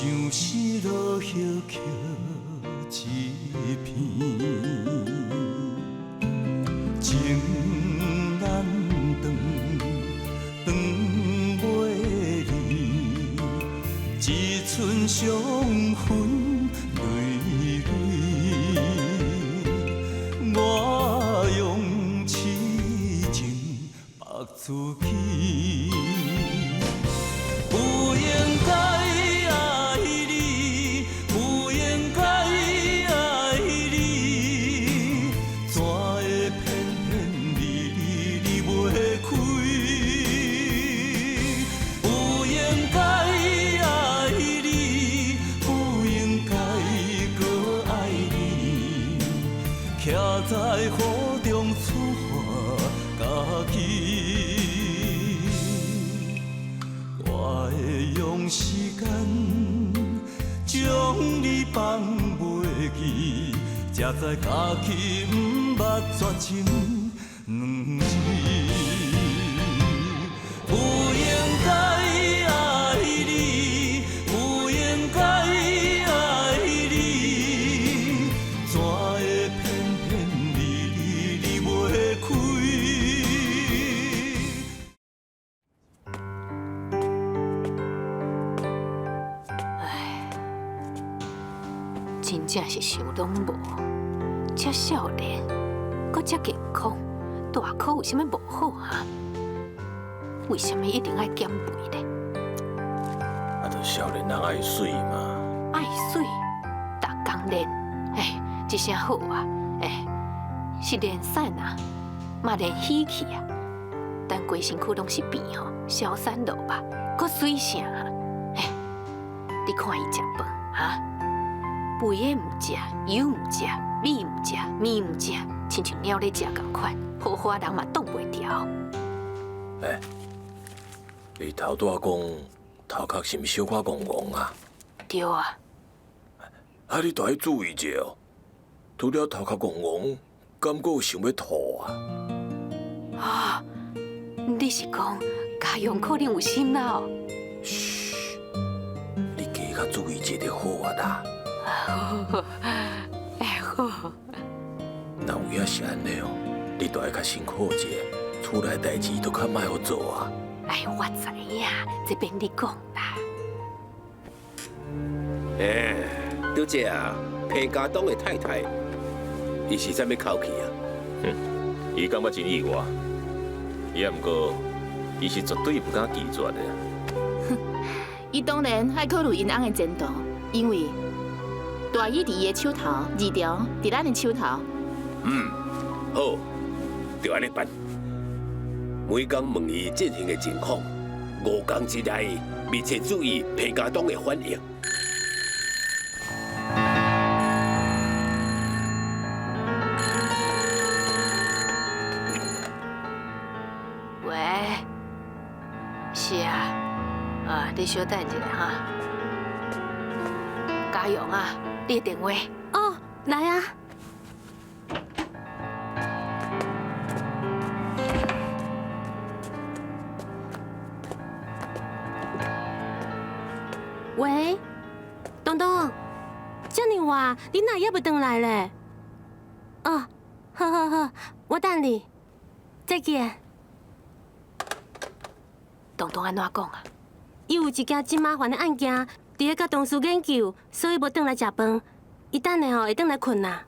想死落叶捡一片，情难断，断袂离，一寸伤痕累累。我用痴情縛自己。不應該愛你，不應該愛你，怎會偏偏離你離袂開？不應該愛你，不應該閣愛你，徛在雨中處罰家己。我會用時間將你放袂記，才知家己毋捌絕情兩字。不應該愛你，不應該愛你，怎會偏偏離你離袂開？唉，真正是想攏無，遮少年，閣遮健康，大可有啥物無好啊？為啥物一定愛減肥呢？啊，就少年人愛媠嘛。愛媠，逐工練，哎，這聲好啊，哎，是練瘦啊，嘛練喜氣啊。咱規身軀攏是病吼，消散落吧，閣媠啥啊？哎，你看伊食飯哈，肥的毋食，油毋食，米毋食，麵毋食，親像鳥咧食仝款，好花人嘛擋袂牢。欸，你頭拄仔講頭殼是毋是小可戇戇啊？對啊。啊，你著愛注意者哦。除了頭殼戇戇，敢閣有想欲吐啊？啊，你是講嘉陽可能有心啦？噓，你加較注意者就好啊啦。哎好。若有影是按呢哦，你著愛較辛苦者，厝內代誌都較莫予做啊。哎，我知影，這免你講啦。欸，拄才啊，彭家東的太太，伊是啥物口氣啊？哼，伊感覺真意外，也毋過，伊是絕對毋敢拒絕的。哼，伊當然愛考慮𪜶翁的前途，因為大椅佇伊的手頭，二條佇咱的手頭。嗯，好，就按呢辦。每工問伊進行的情況，5工之內密切注意彭家東的反應。喂，是啊，啊，你小等一下哈。嘉陽啊，你的電話。哦，來啊。喂，東東，遮爾晚，你哪猶未轉來咧？哦，好好好，我等你，再見。東東按怎講啊？伊有一件真麻煩的案件，佇咧佮同事研究，所以無轉來食飯。伊等下吼會轉來睏啦。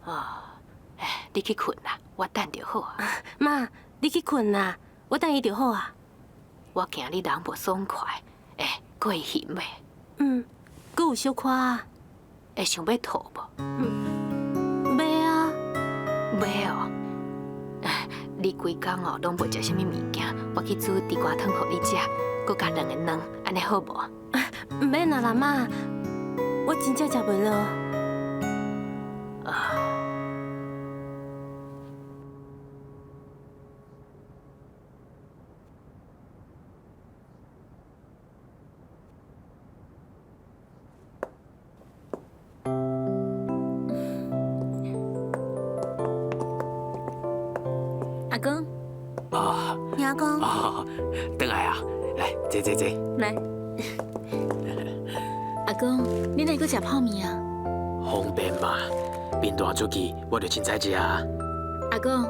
哦，哎，你去睏啦，我等就好啊。媽，你去睏啦，我等伊就好啊。我驚你人無爽快，欸，閣會眩袂？嗯，閣有小可啊。會想欲吐無？嗯，袂啊。袂哦。你規工哦攏無食啥物物件，我去煮地瓜湯予你食，閣加兩個卵，按呢好無？毋免啊啦，媽，我真正食袂落。啊。阿公。啊。阿公。啊，轉來啊，來，坐坐坐。來。公，你哪會閣食泡麵啊？方便嘛，麵單出去我就凊彩食啊。阿公，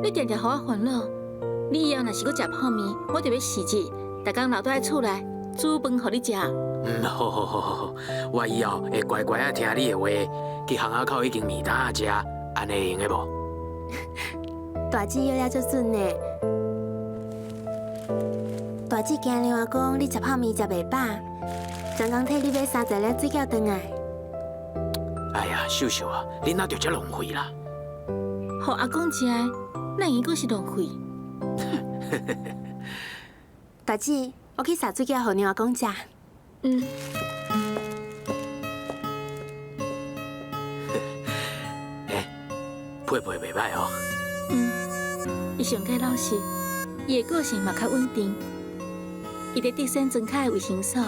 你定定予我煩惱，你以後若是閣食泡麵，我就欲辭職，逐工留佇厝內煮飯予你食。嗯，好好好好好，我以後會乖乖仔聽你的話，去巷仔口彼間麵摊仔食，按呢會用的無？大姊藥了足準呢。大姊驚娘阿公你食泡麵食袂飽，專工替你買30粒水餃轉來。哎呀，秀秀啊，你哪就遮浪費啦？予阿公食的，哪會閣是浪費？大姊，我去掃水餃予娘阿公食。嗯。欸，配配袂䆀哦。嗯，伊上蓋老實，伊的個性嘛較穩定。伊佇竹山莊跤的衛生所，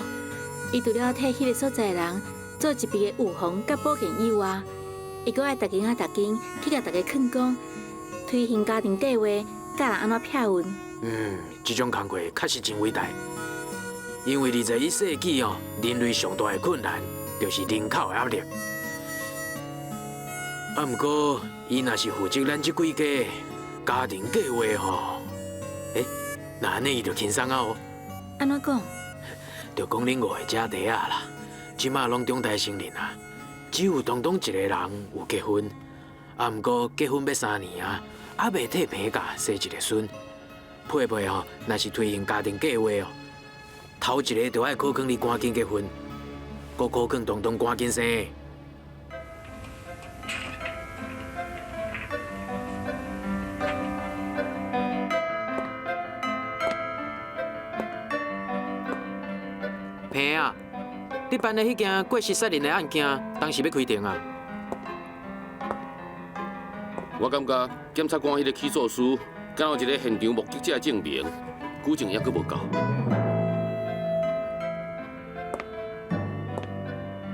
伊除了替彼個所在的人做一筆的預防佮保健以外，伊閣愛逐間仔逐間去共大家勸講，推行家庭計畫，教人按怎避孕。嗯，這種工課確實真偉大，因為21世紀哦，人類上大的困難就是人口的壓力。啊，毋過伊若是負責咱這幾家家庭計畫吼，欸，那按呢伊就輕鬆啊哦。按怎講？就講恁五个姐弟仔啦，這馬攏長大成人啊，只有東東一個人有結婚，啊，毋過結婚欲3年啊，猶未替彭家生一個孫。佩佩吼，若是推行家庭計畫哦，頭一个就愛考勸你趕緊結婚，閣考勸東東趕緊生。彭啊，你辦的彼件過失殺人的案件，當時欲開庭啊？我感覺檢察官彼个起訴書，敢有一个現場目擊者的證明，舉證猶閣無夠。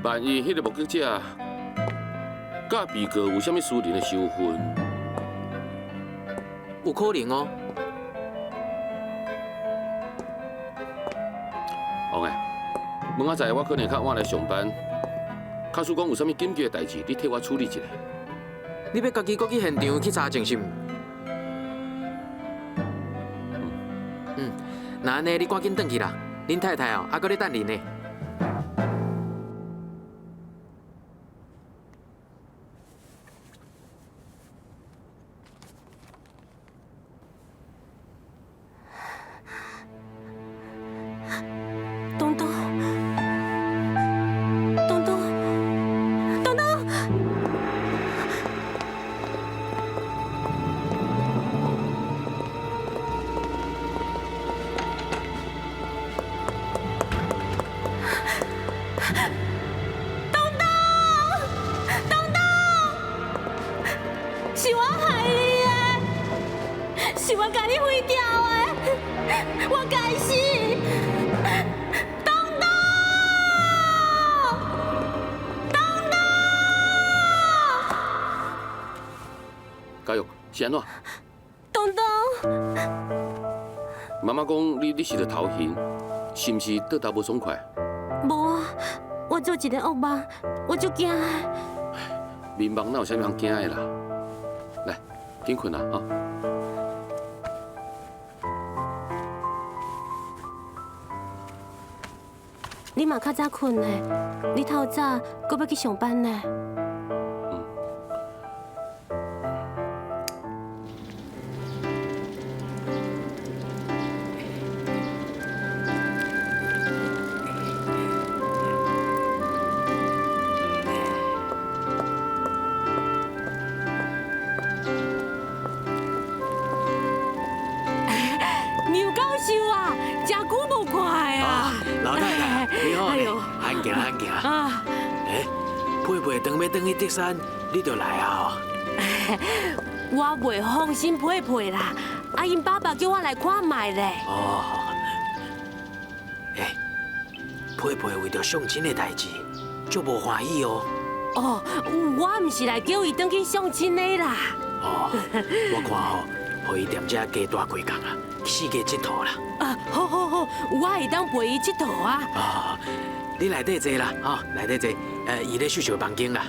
萬一彼个目擊者佮被告有啥物私人的仇恨，有可能哦。王欸，明仔載我可能較晚來上班，假使講有啥物緊急的代誌，你替我處理一下。你欲家己閣去現場去查證是毋？嗯，那按呢，你趕緊轉去啦。恁太太哦，猶閣咧等恁呢。東東，東東，東東。東東，東東，是我害你的，是我共你毀掉的，我該死。東東，東東，嘉玉，是按怎？東東，媽媽講你是著頭暈，是毋是倒頭無爽快？無啊，我做一个惡夢，我足驚的。眠夢哪有啥物通驚的啦？來，緊睏啦，吼。你嘛較早睏咧，你透早閣欲去上班咧。牛教授啊，真久無看啊！老太太，你好呢，安行安行。啊！欸，佩佩當欲轉去竹山，你就來啊！我袂放心佩佩啦，啊，𪜶爸爸叫我來看覓咧。哦。欸，佩佩為著相親的代誌，足無歡喜哦。哦，我毋是來叫伊轉去相親的啦。哦，我看吼，予伊踮遮加蹛幾工啊，四界𨑨迌啦。啊，好好好，我會當陪伊𨑨迌啊。啊，你內底坐啦，吼，內底坐。伊咧秀秀房間啦。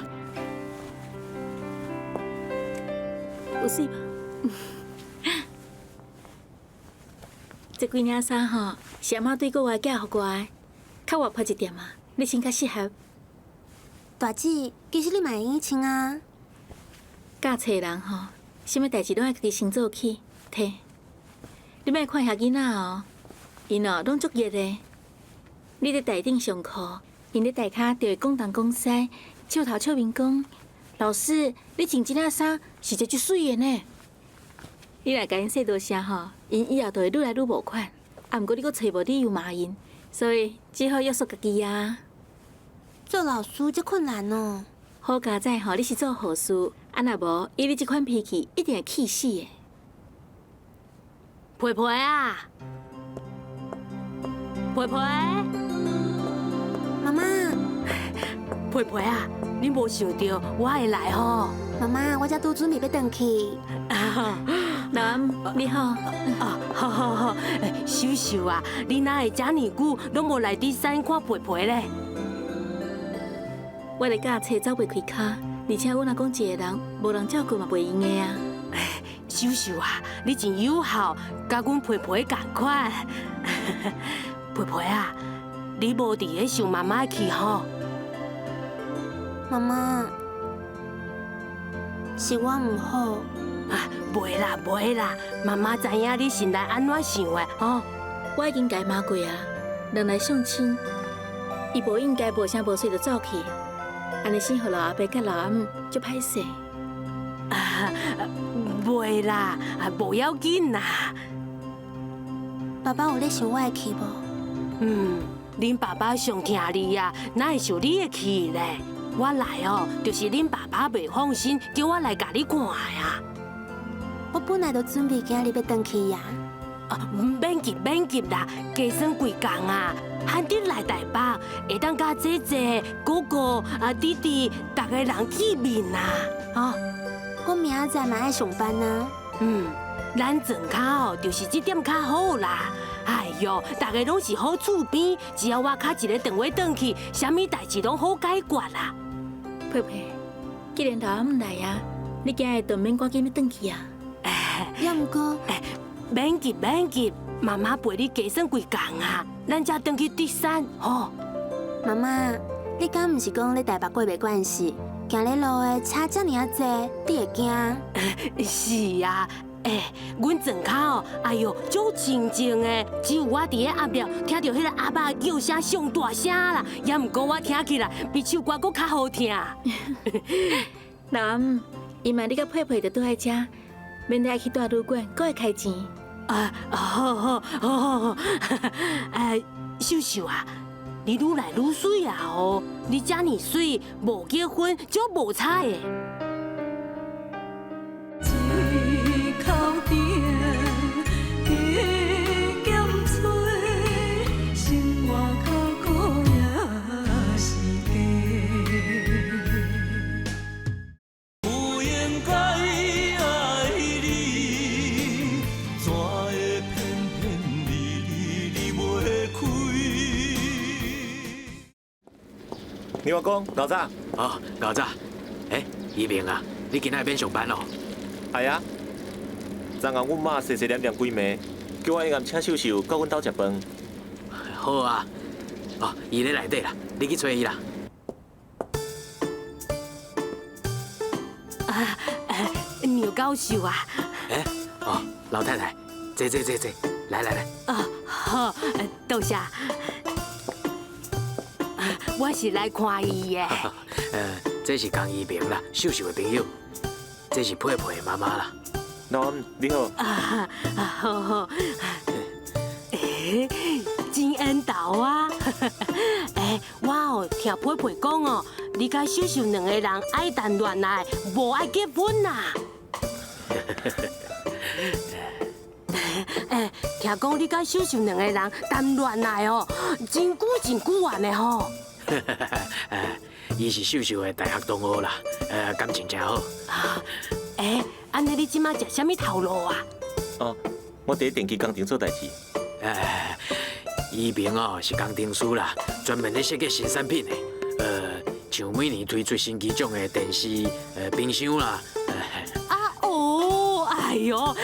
有媠無？這幾領衫吼，是阿媽對國外寄予我的，較活潑一點啊，你穿較適合。大姊，其實你嘛會用穿啊。教冊人吼，啥物代誌攏愛家己先做起，摕。你莫看遐囡仔哦，𪜶哦攏足熱的。你佇台頂上課，𪜶佇台跤就會講東講西，笑頭笑面講，老師，你穿這領衫實在足媠的呢。你若共𪜶說多聲吼，𪜶以後就會愈來愈無款。啊，毋過你閣揣無理由罵𪜶，所以只好約束家己啊。做老師這困難哦。好佳哉吼，你是做護士，啊若無，以你這款脾氣，一定會氣死的。皮皮啊，皮皮，媽媽，皮皮啊，你無想著我會來吼？媽媽，我才拄準備欲轉去。老阿姆，你好。哦，好好好，秀秀啊，你哪會遮爾久攏無來佇山看皮皮咧？我咧教冊走袂開跤，而且阮阿公一个人，無人照顧嘛袂閒的啊。秀秀啊，你真有孝，佮阮皮皮仝款。皮皮啊，你無佇咧受媽媽的氣吼？媽媽，是我毋好。啊，袂啦袂啦，媽媽知影你心內按怎想的吼。我已經共伊罵過啊，人來相親，伊無應該無聲無息就走去，按呢先予老阿伯佮老阿姆足歹勢。啊，袂啦，無要緊啦。爸爸有咧受我的氣無？嗯，恁爸爸上疼你啊，哪會受你的氣咧？我來哦，就是恁爸爸袂放心，叫我來共你看啊。我本來就準備今日欲轉去啊。啊，免急免急啦，加耍幾工啊，難得來台北，會當佮姐姐、哥哥、啊弟弟，逐个人見面啊。哦，我明仔載嘛愛上班啊。嗯，咱莊跤哦，就是這點較好啦。哎喲，逐个攏是好厝邊，只要我敲一个電話轉去，啥物代誌攏好解決啦。佩佩，既然老阿姆來啊，你今日就毋免趕緊欲轉去啊。也毋過，免急免急，媽媽陪你加耍幾工啊，咱才轉去竹山吼。媽媽，你敢毋是講咧台北過袂慣勢，行咧路的車遮爾仔濟，你會驚？是啊，欸，阮莊跤哦，哎喲，足清靜的，只有我佇咧後壁聽著彼个鴨仔叫聲上大聲啦，也毋過我聽起來比唱歌閣較好聽。老阿姆，伊嘛你佮佩佩就倒來遮，免得愛去蹛旅館，閣會開錢。啊，好好好好好，哎，秀秀啊，你愈來愈媠啊哦！你遮爾媠，無結婚足無彩的。一口甜，加減吹，生活較苦也是假。不應該愛你，怎會偏偏離離離袂開？你話講老早，哦，老早，欸，宜明啊，你今仔免上班哦？係啊，昨昏阮媽細細念念幾暝，叫我下暗請秀秀到阮兜食飯。好啊，哦，伊咧內底啦，你去揣伊啦。啊，牛教授啊！欸，哦，老太太，坐坐坐坐，來來來。哦，好，多謝。我是來看伊的。這是江宜明啦，秀秀的朋友。這是佩佩的媽媽啦。老阿姆，你好。啊，好好。欸，真緣投啊！欸，我哦聽佩佩講哦，你佮秀秀兩個人愛談戀愛，無愛結婚啦。欸，聽講你佮秀秀兩個人談戀愛哦，真久真久啊呢吼。伊是秀秀的大學同學啦，感情誠好。欸，按呢你這馬食啥物頭路啊？哦，我佇電機工廠做代誌。宜明哦是工程師啦，專門咧設計新產品的，像每年推出新機種的電視、冰箱啦。啊哦，哎喲，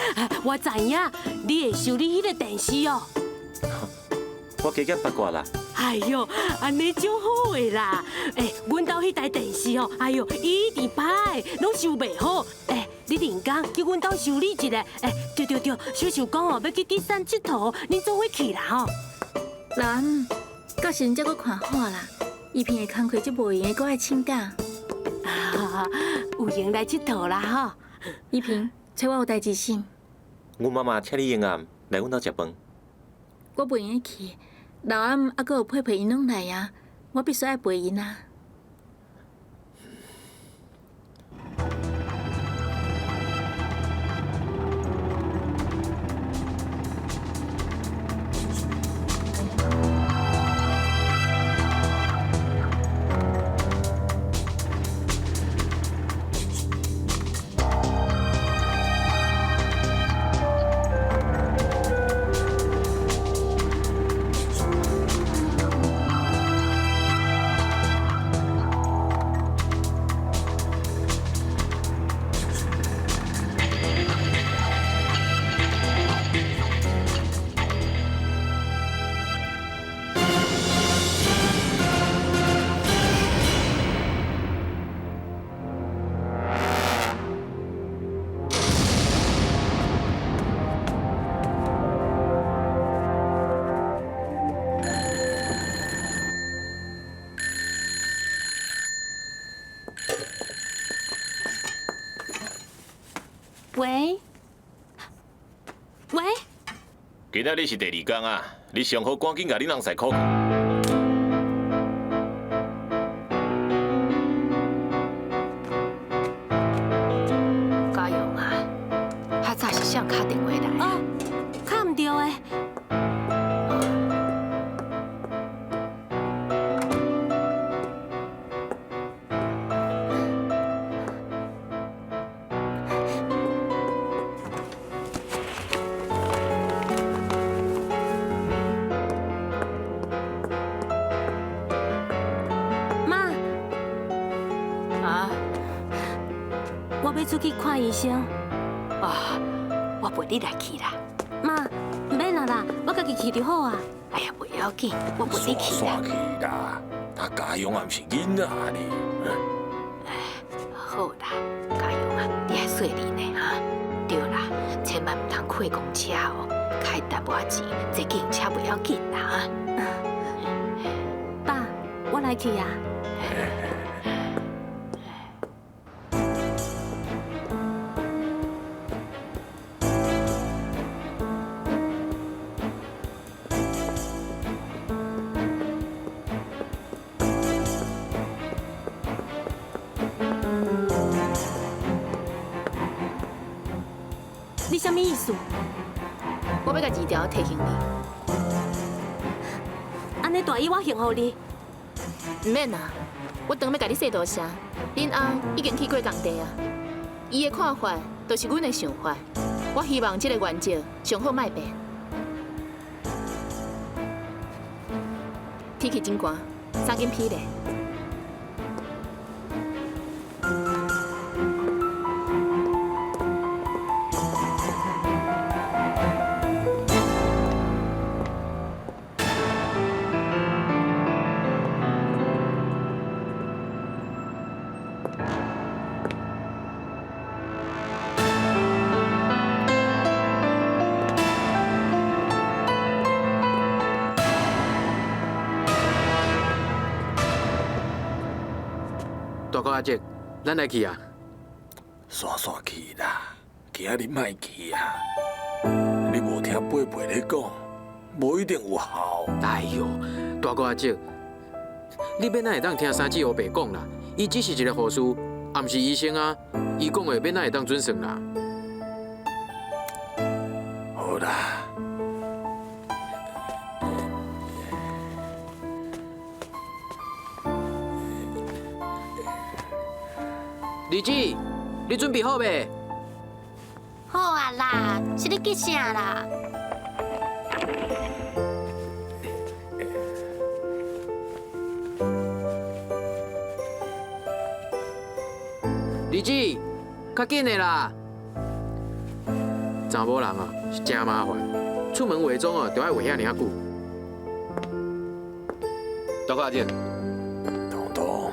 我知影，你會修理彼个電視哦。我加減八卦啦。哎喲，按呢足好的啦。欸，阮兜彼台電視哦，哎喲，一直歹，攏修袂好。欸，你另工去阮兜修理一下。欸，對對對，秀秀講哦，欲去竹山𨑨迌，恁做伙去啦吼。老阿姆，到時陣才閣看好啦。依萍的工課足無閒的，閣愛請假。啊，有閒來𨑨迌啦吼。依萍，揣我有代誌先。阮媽媽請你下暗來阮兜食飯。我袂用得去，老阿姆猶閣有佩佩𪜶攏來啊，我必須愛陪𪜶啊。喂，喂，今仔日是第二工啊，你上好趕緊共恁翁婿 call。嘉陽啊，較早是誰敲電話來？哦，敲毋著的。媽，啊，我欲出去看醫生。啊，我陪你來去啦。媽，毋免啦啦，我家己去就好啊。哎呀，袂要緊，我陪你去啦。煞去啦，啊，嘉陽也毋是囡仔呢。好啦，嘉陽啊，你愛細膩呢哈。對啦，千萬毋通開公車哦，開淡薄仔錢，坐計程車袂要緊啦哈。爸，我來去啊。你啥物意思？我欲共二條提醒你。按呢大意我還予你？毋免啦，我當欲共你說多聲。恁翁已經去過工地啊，伊的看法就是阮的想法。我希望這个原則上好莫變。天氣真寒，衫緊披咧。大哥阿叔，咱來去啊！煞煞去啦，今仔日莫去啊！你無聽貝貝咧講，無一定有效。哎喲，大哥阿叔，你欲哪會當聽三姊烏白講啦？伊只是一个護士，也毋是醫生啊！伊講的欲哪會當準算啦？好啦。李姊，你準備好未？好啊啦，是咧急啥啦？二姊，較緊的啦！查某人啊，是誠麻煩，出門化妝啊，著愛畫遐爾仔久。大哥阿姐，東東，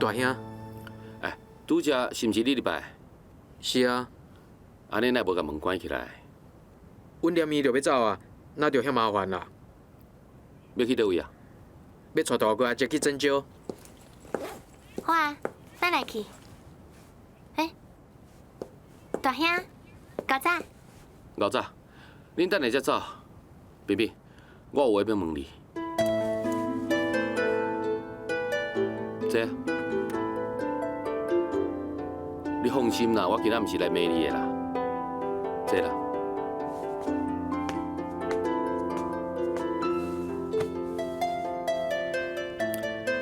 大兄，哎，拄才是毋是你入來？是啊。按呢，哪無共門關起來？阮連伊就欲走啊，那就遐麻煩啦。欲去佗位啊？欲帶大哥阿姐去針灸。好啊，咱來去。欸，大兄，𠢕早。𠢕早，恁等下才走。冰冰，我有話欲問你。坐啊。你放心啦，我今仔毋是來罵你的啦。坐啦。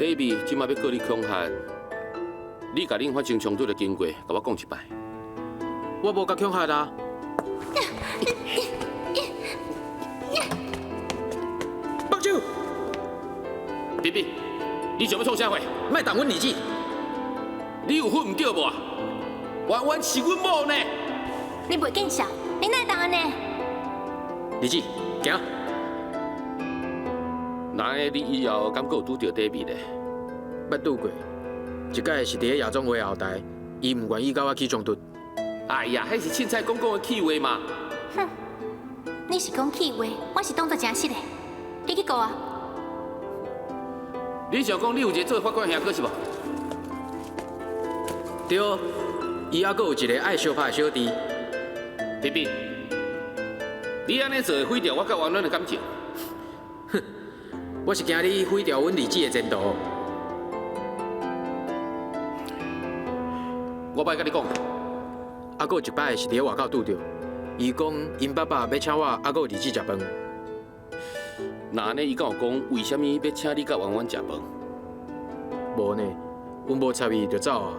David 這擺欲告你恐嚇，你共恁發生衝突的經過，共我講一擺。我無共恐嚇啊。放手！弟弟，你想欲創啥貨？莫動阮兒子！你有份毋對無啊？婉婉是阮某呢。你袂見笑，你哪會當按呢？兒子，行。那按呢你以後敢閣有拄著 David 咧？捌拄過，一擺是佇咧夜總會後台，伊毋願意佮我起衝突。哎呀，彼是凊彩講講的氣話嘛。哼，你是講氣話，我是當作誠實的。你去告啊！你想講你有一個做法官兄哥是無？對，伊猶閣有一個愛相拍的小弟。弟弟，你按呢做會毀掉我佮婉婉的感情。哼，我是驚你毀掉阮兒子的前途。我歹佮你講。啊，閣有一擺是佇咧外口拄著，伊講𪜶爸爸欲請我，啊，閣有兒子食飯。那按呢，伊敢有講為啥物欲請你佮婉婉食飯？無呢，阮無插伊就走啊。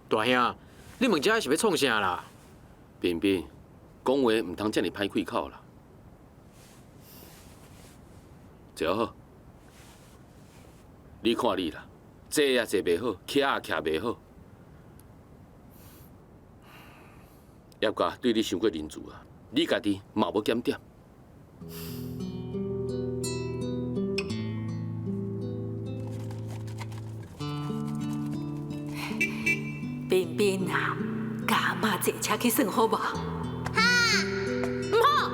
大兄，你問這是欲創啥啦？彬彬，講話毋通遮爾歹開口啦。坐好，你看你啦，坐也坐袂好，徛也徛袂好。葉家對你傷過仁慈啊，你家己嘛無檢點。彬彬啊，共阿嬤坐車去耍好無？哈，毋好，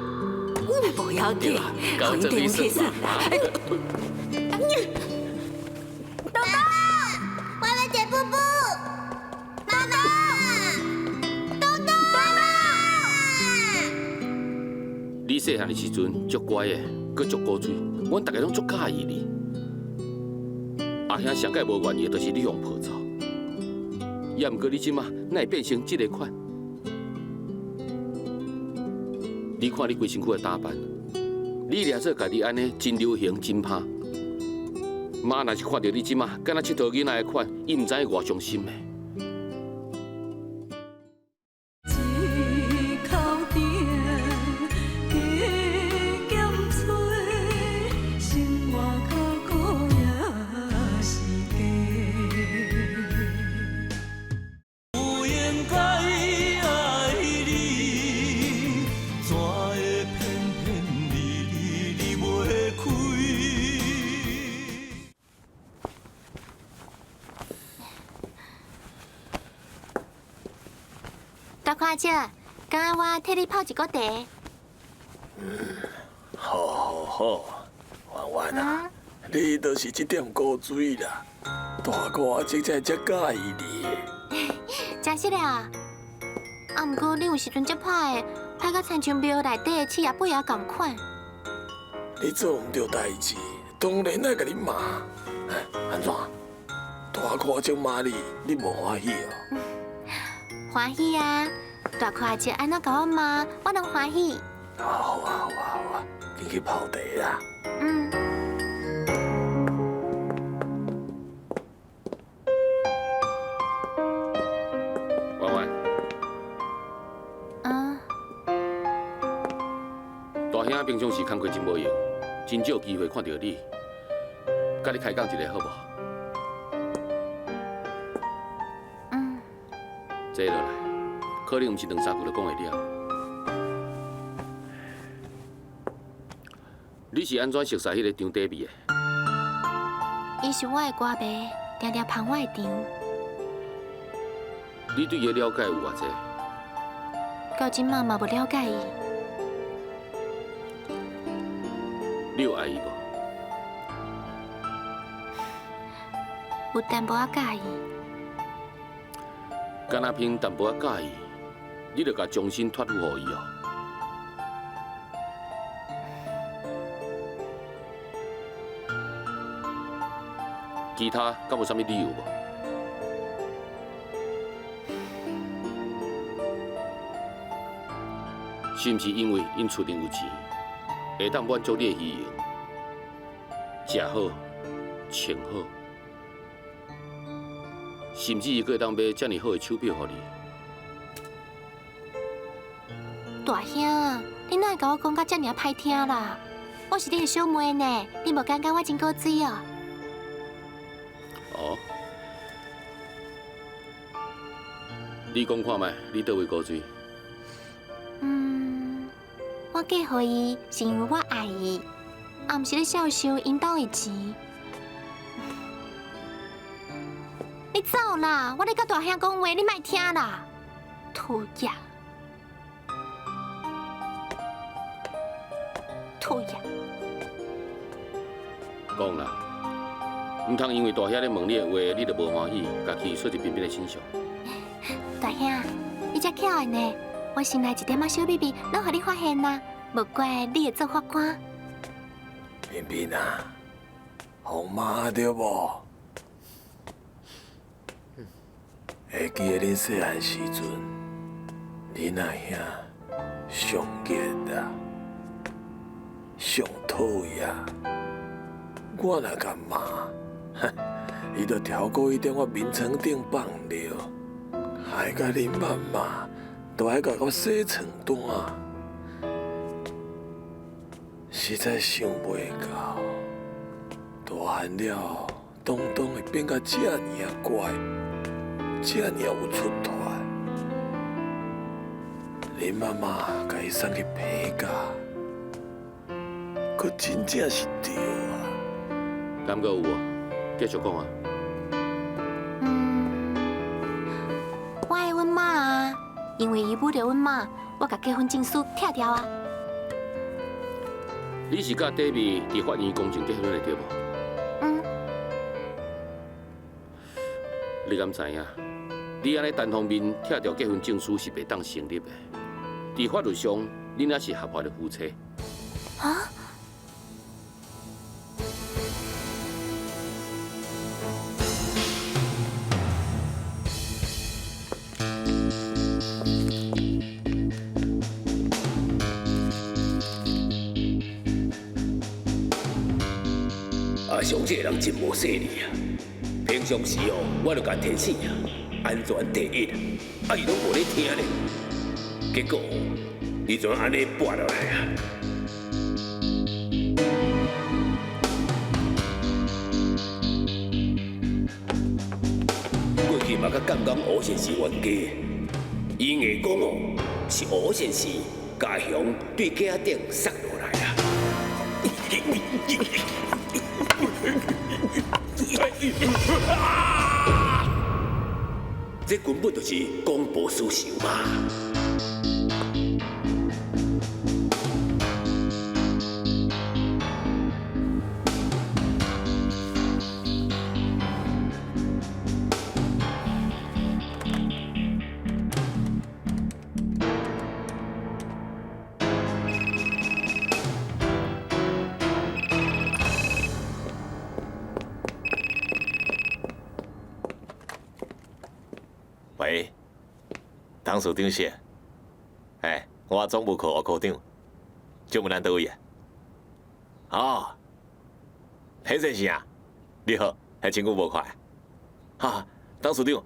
無要緊，予𪜶踮去耍。豆豆，我欲坐布布，媽媽，豆豆，媽媽。你細漢的時陣足乖的，閣足古錐，阮逐家攏足佮意你。阿兄上蓋無願意的，就是你予抱走。也毋過你這馬哪會變成這个款？你看你規身軀的打扮，你掠做家己按呢真流行真拍。媽若是看著你這馬敢若𨑨迌囡仔的款，伊毋知影偌傷心的。大哥阿姐，敢愛我替你泡一鍋茶？好好好，婉婉啊，你就是這點古錐啦。大哥阿姐才會遮佮意你。真實啊！啊，毋過你有時陣遮歹的，歹甲親像廟內底的刺仔尾仔仝款。你做毋對代誌，當然愛共你罵。按怎？大哥阿姐罵你，你無歡喜哦？歡喜啊！大哥阿姐按怎共我罵，我攏歡喜。好啊好啊好啊，緊去泡茶啦。嗯。婉婉。啊。大大兄平常时工课真無閒，真少機會看著你，佮你開講一下好無？嗯。坐落來，可能毋是兩三句就講會了。你是按怎熟似彼个張底味的？伊是我的歌迷，定定捧我的場。你對伊的了解有偌濟？到這馬嘛無了解伊。你有愛伊無？有淡薄仔佮意。敢若憑淡薄仔佮意，你就共終身託付予伊哦？其他敢有啥物理由無？是毋是因為𪜶厝頂有錢，會當滿足你的虛榮，食好、穿好，甚至閣會當買遮爾好的手錶予你？大兄，你哪會共我講甲遮爾歹聽啦？我是你的小妹呢，你無感覺我真古錐哦？哦，你講看覓，你佗位古錐？嗯，我嫁予伊是因為我愛伊，也毋是咧享受𪜶兜的錢。你走啦！我咧佮大兄講話，你莫聽啦。討厭，討厭。講啦，毋通因為大兄咧問你的話，你就無歡喜，家己說一邊邊的真相。大兄，你遮巧的呢，我心內一點仔小秘密，攏予你發現啦。無怪你會做法官。萍萍啊，予罵對無？會記得恁細漢時陣，恁阿兄上熱啊，上討厭。我若共罵，伊就超過伊踮我眠床頂放尿，害甲恁媽媽都愛共我洗床單，實在想袂到，大漢了，東東會變甲遮爾仔乖，遮爾有出脫。恁媽媽共伊送去陪嫁，閣真正是對啊。敢閣有無？繼續講啊。嗯，我愛阮媽啊，因為伊侮辱阮媽，我共結婚證書拆掉啊。你是佮底味佇法院公證結婚的對無？嗯。你敢知影？你按呢單方面拆掉結婚證書是袂當成立的。佇法律上，恁猶是合法的夫妻。啊？阿雄這个人真無勢利啊！平常時哦，我就共提醒啊，安全第一，啊伊攏無咧聽咧，結果伊就按呢跋落來啊！過去嘛，較感覺吳先生冤家，伊硬講哦，是吳先生共熊對架仔頂摔落來啊！這根本就是公報私仇嘛！喂，董事長是？哎，我總務科吳科長，請問咱佗位啊？哦，彭先生啊，你好，還真久無看。哈，董事長，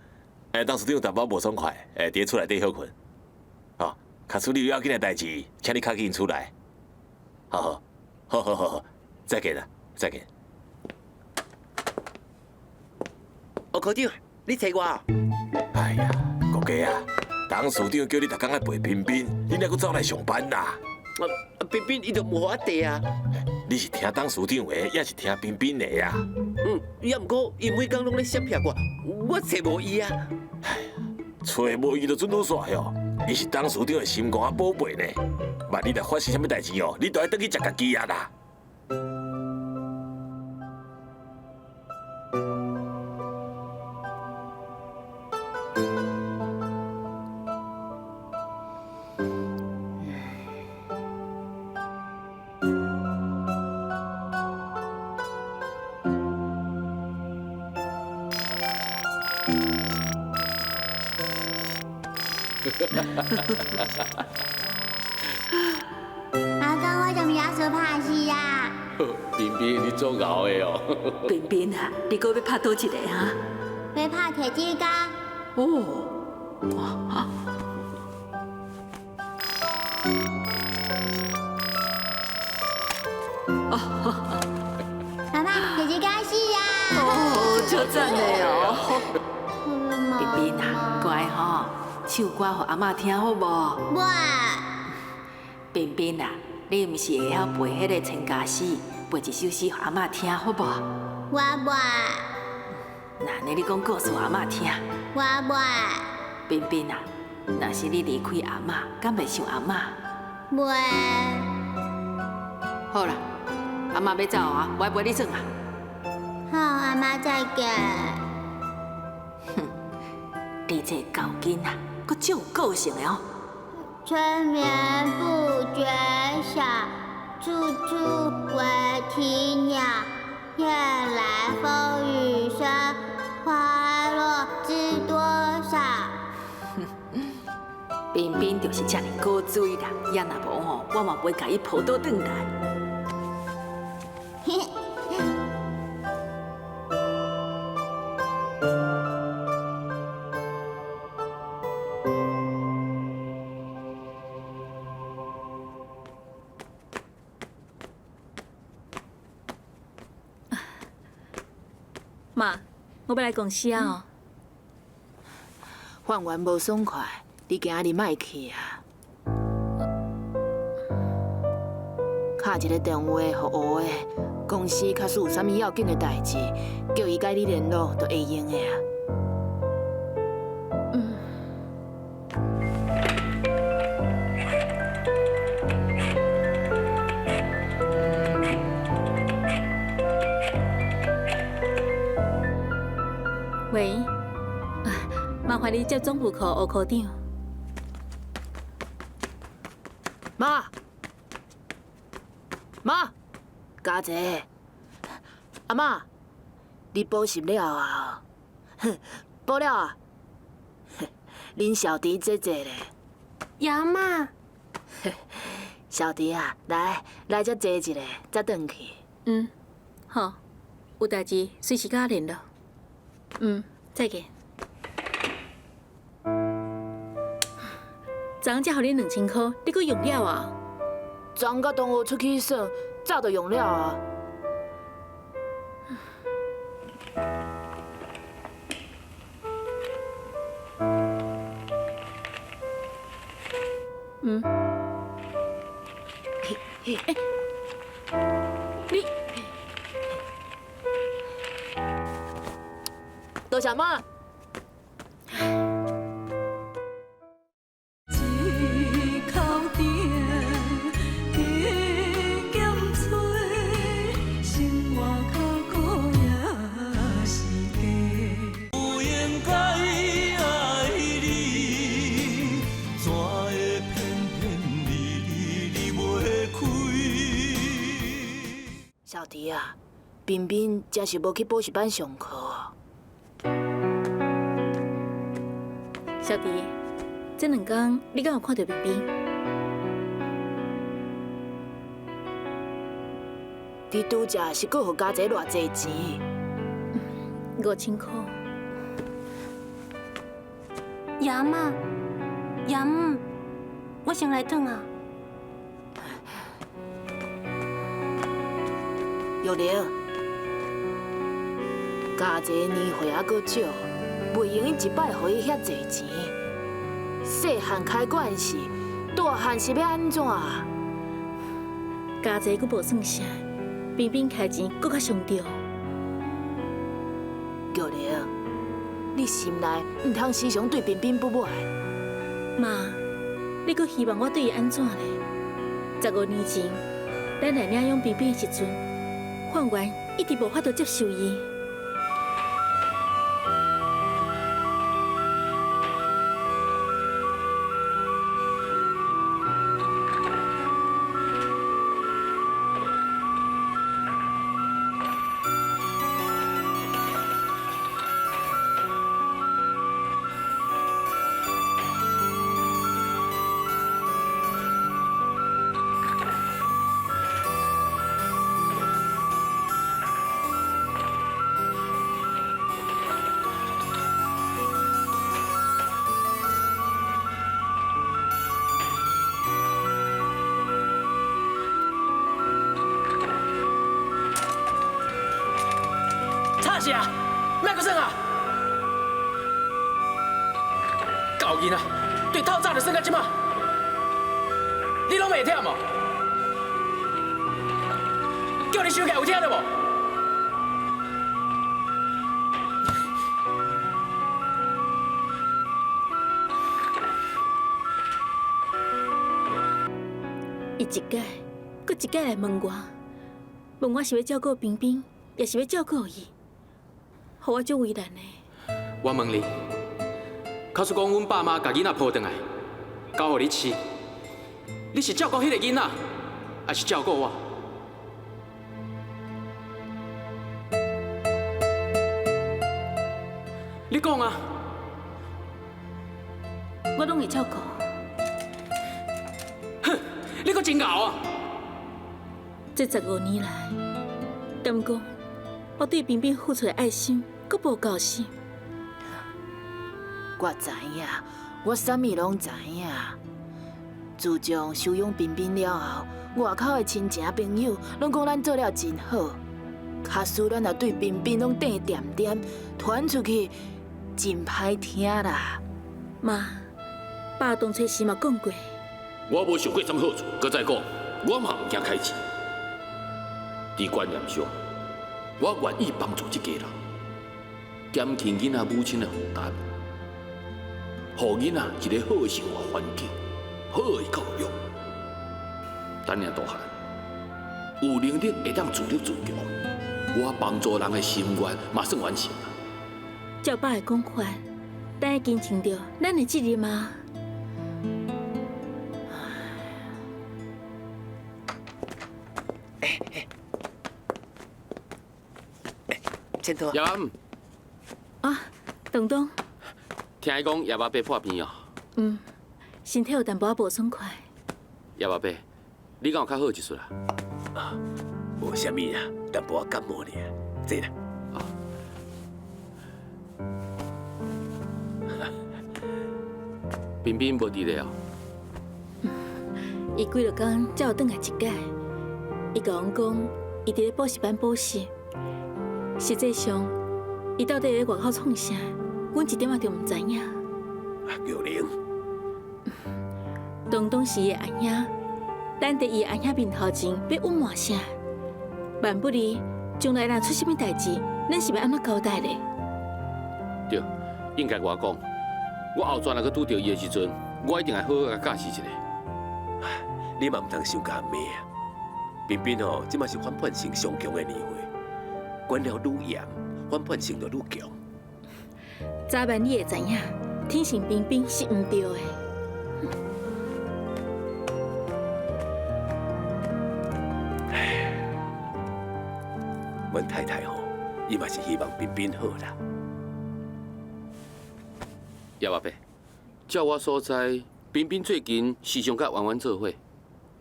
哎，董事長淡薄無爽快，哎，佇咧厝內底歇睏。哦，假使你有要緊的代誌，請你較緊出來。好好，好好好好，再见啦，再见。吴科长，你找我？哎呀，国家啊，董事长叫你逐工爱陪彬彬，你哪阁走来上班啦？啊，彬彬伊就无法地啊。你是听董事长的，抑是听彬彬的啊？嗯，也毋过伊每工拢咧摄骗我，我揣无伊啊。哎呀，揣无伊就准好煞哟。伊是董事长的心肝宝贝呢。万一若发生啥物代志哦，你都爱转去食家己啊啦。阿公，我怎么亚瑟拍死啊？彬彬，你做𠢕的哦。彬彬啊，你阁欲拍佗一个哈？欲拍铁志刚。哦。妈妈，铁志刚死啊！哦，足赞的哦。彬彬啊，乖吼，唱歌予阿嬷听好无？无。彬彬啊，你毋是会晓背彼个千家诗，背一首诗予阿嬷听好无？我无。那按呢你讲故事予阿嬷听。我无。彬彬啊，若是你离开阿嬷，敢袂想阿嬷？袂。好啦，阿嬷欲走啊，我爱陪你耍啊。好，阿嬷再见。哼，你这个厚囡仔，阁足有个性的哦。春眠不觉晓，处处闻啼鸟。夜来风雨声，花落知多少。彬彬就是遮尔古锥啦，也若无吼，我嘛袂共伊抱倒转来。妈，我欲来公司啊！哦，范员无爽快，你今仔日莫去啊。敲一个电话予乌的，公司假使有啥物要紧的代志，叫伊佮你联络，就会用的啊。嗯。喂，麻烦你接总部科吴科长。妈，妈，家姐，阿嬷，你补习了啊？补了啊？恁小弟坐坐咧。爷妈，小弟啊，来来这坐一下，才转去。嗯，好，有代志随时佮我联络。嗯，再见。昨昏才予你2000箍，你阁用了啊？昨昏佮同学出去耍，早就用了啊。嗯。欸，你。多谢妈。一口甜，加减吹，生活较苦也是假。不应该爱你，怎会偏偏离离离袂开？小弟啊，彬彬真是无去补习班上课哦。小弟，这两天你敢有看著彬彬？伫拄则是阁予家姐偌济钱？5000箍。爷妈，爷母，我先来转啊。玉玲，家这年岁犹阁少，袂用一摆予伊遐济钱。细汉开关系，大汉是欲按怎？家济阁无算啥，平平开钱阁较上著。玉玲，你心内毋通时常对彬彬不满。妈，你阁希望我对伊按怎咧？15年前，咱来领养彬彬的时阵，范源一直无法度接受伊。吵啥？莫阁耍啊！狗囡仔，对透早就耍到这马，你拢袂忝哦？叫你收起来有听著无？伊一摆，阁一摆来问我，问我是欲照顾彬彬，抑是欲照顾伊，予我足为难的。我问你，假使讲阮爸妈共囡仔抱转来，交予你饲，你是照顾彼个囡仔，抑是照顾我？你讲啊！我拢会照顾。哼，你阁真𠢕啊！这15年来，敢讲我对彬彬付出的爱心，阁无够深。我知影，我啥物拢知影。自从收养彬彬了后，外口的亲情朋友拢讲咱做了真好。假使咱若对彬彬拢甜恬恬，传出去真歹听啦。妈，爸当初时嘛讲过，我无受过啥物好处，阁再讲，我嘛毋惊开钱。伫观念上，我愿意帮助这家人，减轻囡仔母亲的负担，予囡仔一个好的生活环境，好的教育。等尔大汉，有能力会当自立自强，我帮助人的心愿嘛算完成啊。照爸的讲法，咱已经尽著咱的责任啊。千多。叶阿姆。啊，东东。听伊讲叶阿伯破病哦。嗯，身体有淡薄仔无爽快。叶阿伯，你敢有较好一丝啦？啊，无啥物啦，淡薄仔感冒尔，坐啦。啊。彬彬无伫咧哦。伊几落工才有转来一摆，伊共阮讲，伊伫咧补习班补习。实际上，伊到底咧外口创啥，阮一点仔都毋知影。啊，玉玲，东东是伊的阿兄，咱伫伊的阿兄面头前欲隐瞒啥？万不利将来若出啥物代志，咱是欲按怎交代咧？对，应该我讲，我后转若阁拄著伊的时阵，我一定会好好共教示一下。你嘛毋通伤共骂啊！彬彬吼，这马是反叛性上强的年岁，管了愈严，反叛性就愈强。早晚你会知影，天性彬彬是毋对的。阮太太吼，伊嘛是希望彬彬好啦。叶阿伯，照我所知，彬彬最近时常佮圆圆做伙。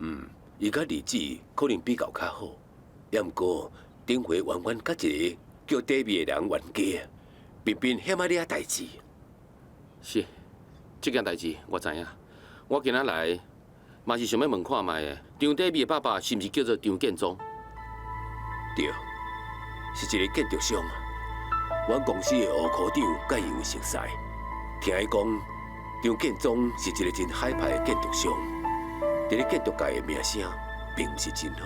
嗯，伊佮丽子可能比较较好，也毋过顶回圆圆佮一个叫底米的人冤家，彬彬险仔惹代志。是，这件代志我知影。我今仔来嘛是想欲问看觅的，张底米的爸爸是毋是叫做张建宗？對，是一個建築商。阮公司的吳科長佮伊有熟似，聽伊講，張建宗是一個真海派的建築商，佇咧建築界的名聲並毋是真好。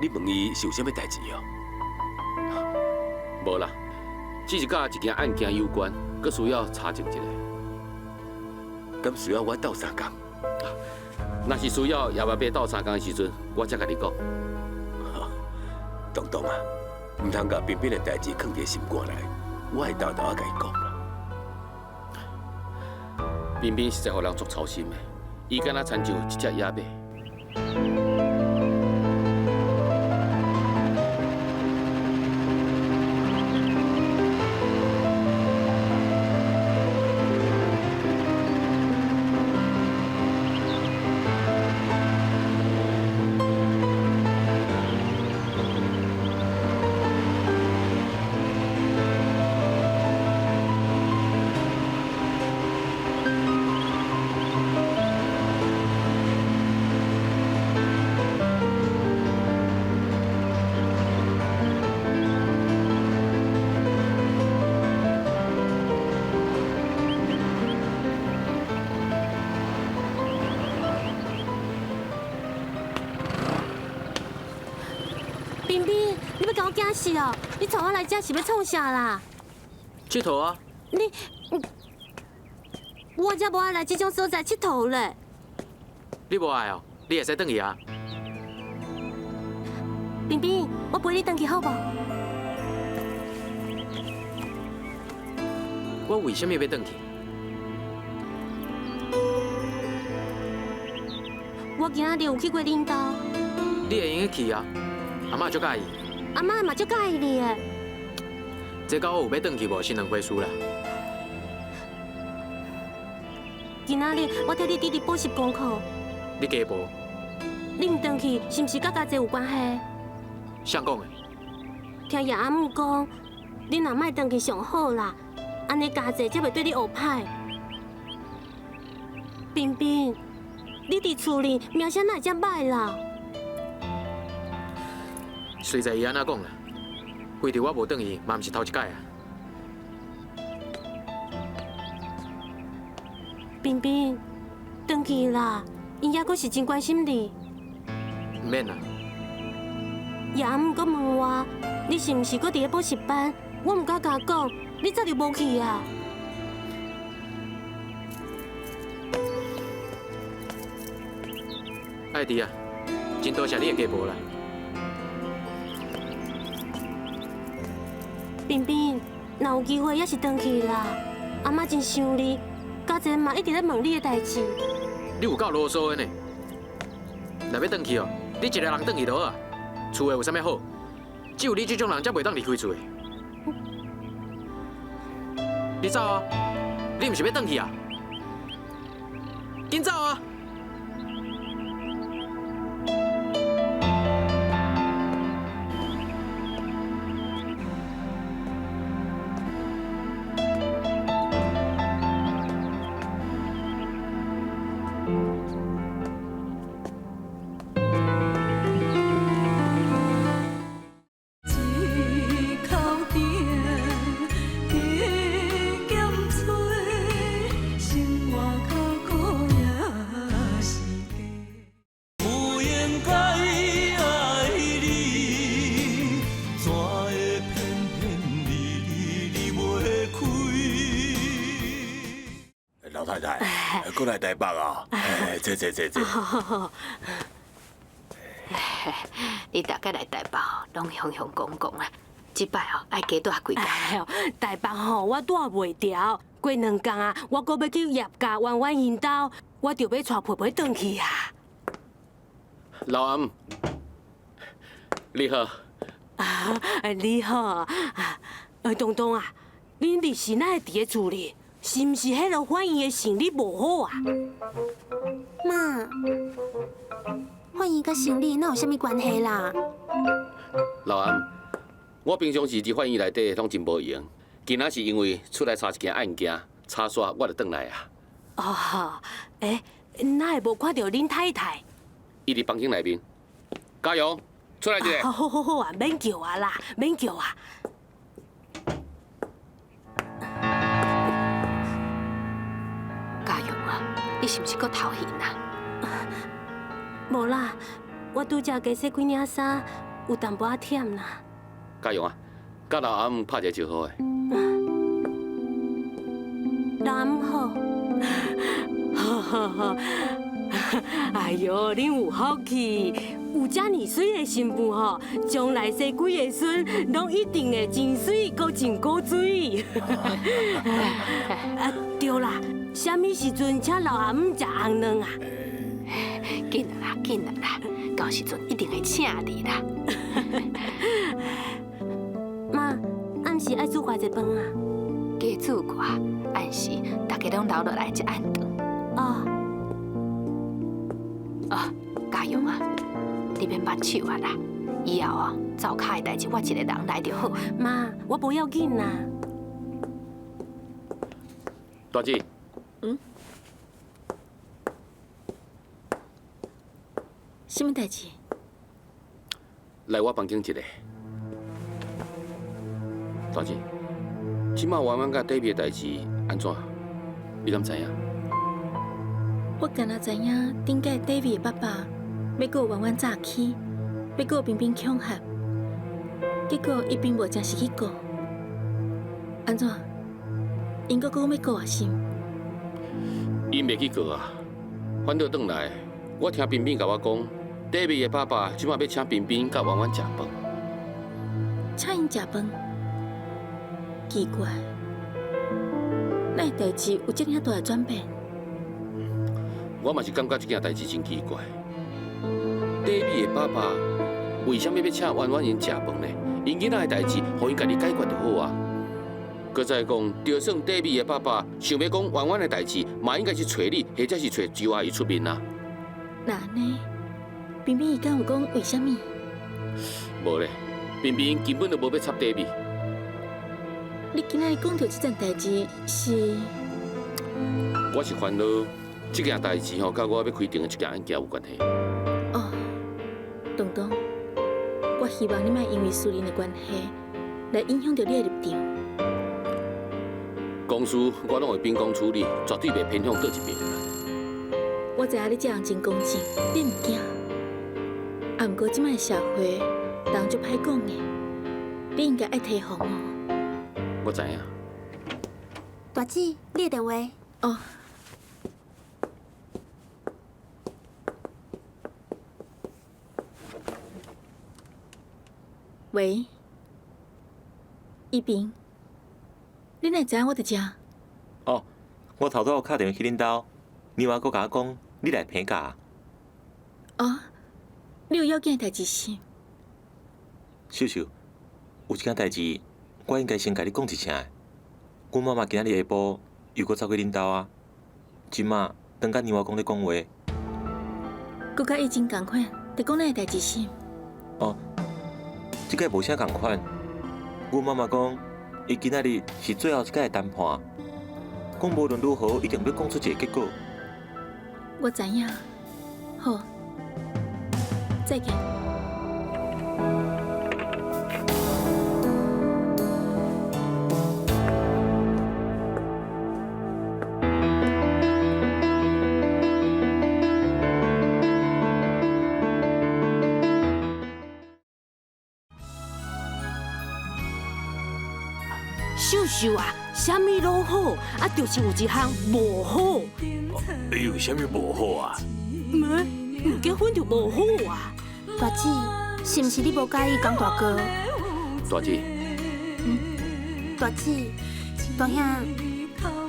你問伊是有啥物代誌哦？無啦，只是佮一件案件有關，閣需要查證一下。敢需要我鬥相共？若是需要葉阿伯鬥相共的時陣，我才共你講。東東啊，毋通共彬彬的代誌囥佇心肝內，我會沓沓仔共伊講啦。彬彬實在予人足操心的，伊敢若親像一隻野馬。彬彬，你欲共我驚死哦！你帶我來這是欲創啥啦？𨑨迌啊！你，我才無愛來這種所在𨑨迌咧。你無愛哦？你會使轉去啊。彬彬，我陪你轉去好無？我為啥物欲轉去？我今仔日有去過恁兜。你會用得去啊？阿嬤足佮意。阿嬤嘛足佮意你的。這佮我有欲轉去無是兩回事啦。今仔日我替你弟弟補習功課。你加無？你毋轉去，是毋是佮家姐有關係？誰講的？聽葉阿姆講，你若莫轉去上好啦，按呢家姐才袂對你學歹。彬彬，你佇厝裡名聲哪會遮歹啦？隨在伊按怎講啦，非著我無轉去，嘛毋是頭一擺啊。彬彬，轉去啦，𪜶猶閣是真關心你。毋免啦。葉阿姆閣問我，你是毋是閣佇咧補習班？我毋敢共講，你早就無去啊。愛弟啊，真多謝你的加報啦。彬彬，若有機會也是轉去啦。阿嬤真想你，家姐嘛一直咧問你的代誌。你有夠囉嗦的呢！若欲轉去哦，你一個人轉去就好啊。厝內有啥物好？只有你這種人才袂當離開厝的。你走啊！你毋是欲轉去啊？緊走啊！過來台北啊！坐坐坐坐。你逐擺來台北攏雄雄講講啊，這擺哦愛加蹛幾工。台北吼，我蹛袂牢，過兩工啊，我閣欲去葉家彎彎𪜶兜，我著欲帶培培轉去啊。老阿姆，你好。啊，你好。東東啊，恁律師哪會佇咧厝裡？是毋是彼个法院的生理無好啊？媽，法院佮生理哪有啥物關係啦？老阿姆，我平常時佇法院內底攏真無閒，今仔是因為出來查一件案件，查煞我就轉來啊。哦，欸，哪會無看著恁太太？伊佇房間內面。嘉陽，出來一下。好好好啊，免叫啊啦，免叫啊。嘉陽啊，你是毋是閣頭暈啊？無啦，我拄才加洗幾領衫，有淡薄仔忝啦。嘉陽啊，佮老阿姆拍一个招呼的。老阿姆好，好好好。哎喲，恁有福氣，有遮爾媠的新婦吼，將來生幾个孫，攏一定會真媠，閣真古錐。啊，對啦，啥物時陣請老阿姆食紅卵啊？緊啦，緊啦，到時陣一定會請你啦。媽，暗時愛煮偌濟飯啊？加煮寡，暗時大家攏留落來食暗頓。哦。哦，嘉陽啊，你免挽手啊啦，以後啊，灶跤的代誌我一個人來就好。媽，我無要緊啦。大姊。嗯。啥物代誌？來我房間一下。大姊，這馬婉婉佮底面的代誌按怎？你敢知影？我敢若知影，頂屆 David 的爸爸欲告婉婉詐欺，欲告冰冰恐嚇，結果伊並無誠實去告。按怎？𪜶閣講欲告啊是？𪜶袂去告啊，反倒轉來，我聽冰冰共我講，David 的爸爸這馬欲請冰冰佮婉婉食飯。請𪜶食飯？奇怪，哪會代誌有這爾大的轉變？我嘛是感覺這件代誌真奇怪。David 的爸爸為啥物欲請婉婉𪜶食飯呢？𪜶囡仔的代誌，予𪜶家己解決就好啊。閣再講，就算 David 的爸爸想欲講婉婉的代誌，嘛應該是揣你，或者是揣周阿姨出面啊。那按呢？冰冰伊敢有講為啥物？無咧，冰冰根本就無欲插 David。你今仔日講著這件代誌是？我是煩惱這件代誌吼，佮我欲開庭的這件案件有關係。哦，東東，我希望你莫因為私人的關係來影響著你的立場。公事我攏會秉公處理，絕對袂偏向佗一邊。我知影你這人真公正，你毋驚。啊，毋過這擺的社會，人足歹講的，你應該愛提防哦。我知影。大姊，你的電話。哦。喂，一平，你哪會知影我佇遮？哦，我頭拄仔敲電話去恁兜，你媽閣共我講你來病假。哦，你有要緊的代誌是？秀秀，有一件代誌，我應該先共你講一聲的。阮媽媽今仔日下晡又閣走去恁兜啊，這馬當佮娘仔公咧講話。閣佮以前仝款，佇講咱的代誌是？哦，這擺無啥仝款。阮媽媽講，伊今仔日是最後一擺的談判，講無論如何一定欲講出一個結果。我知影，好，再見。秀秀啊，啥物攏好，啊，就是有一項無好。哎有啥物無好啊？沒，毋結婚就無好啊。大姊，是毋是你無佮意江大哥？大姊。嗯，大姊，大兄，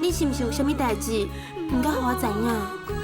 你是毋是有啥物代誌，毋敢予我知影？